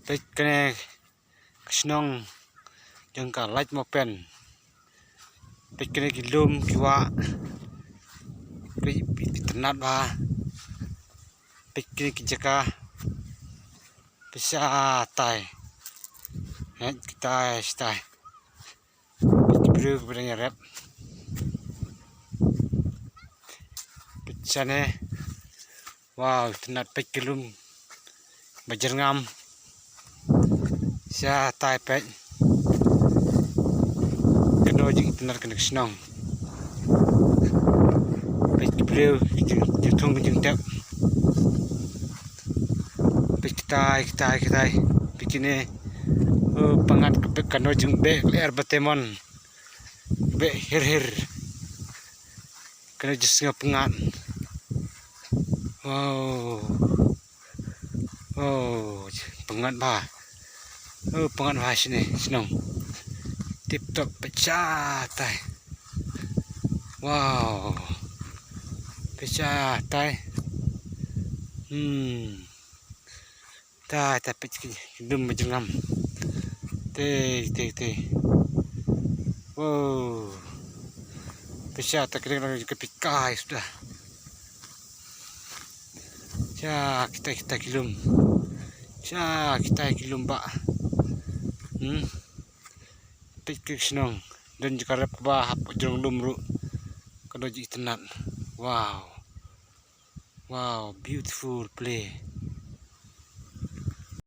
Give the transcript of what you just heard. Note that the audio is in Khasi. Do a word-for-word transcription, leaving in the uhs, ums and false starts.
Peit kane ka shnong jong ka Laitumpen. Peit kane ki lum ki wah. Peit, peit, peit tynnat bha. Peit kane ki jaka. Peit shatai. Heh, kitai shatai. Peit ki briew kiba dang ïarep. Peit shane. Wow, tynnat, peit ki lum ba jyrngam. Shatai peit. Kano jingtynnat kane ka shnong. Peit ki briew, jing, jingthung jingtep. Peit kitai, kitai, kitai. Peit kine. Oh, pyngngad ka, peit kano jingbeh ka lyer ba temon. Beh hir hir. Kane jingïaseng pyngngad. Wow. Wow, pyngngad bha. Oh, pyngngad bha shane shnong. Tip top, peit shatai. Wow. Peit shatai. Hmm. Tai, tai, peit ki lum ba jyrngam. Te, te, te. Wow. Peit shatai, ki dang, dang ka peit kai suda. Sha kitai, kitai ki lum. Sha kitai ki lum ba. Hmm. Peit ki shnong. Don jaka rep kaba hap jrong lum ruh. Kano jingtynnat. Wow. Wow, beautiful place.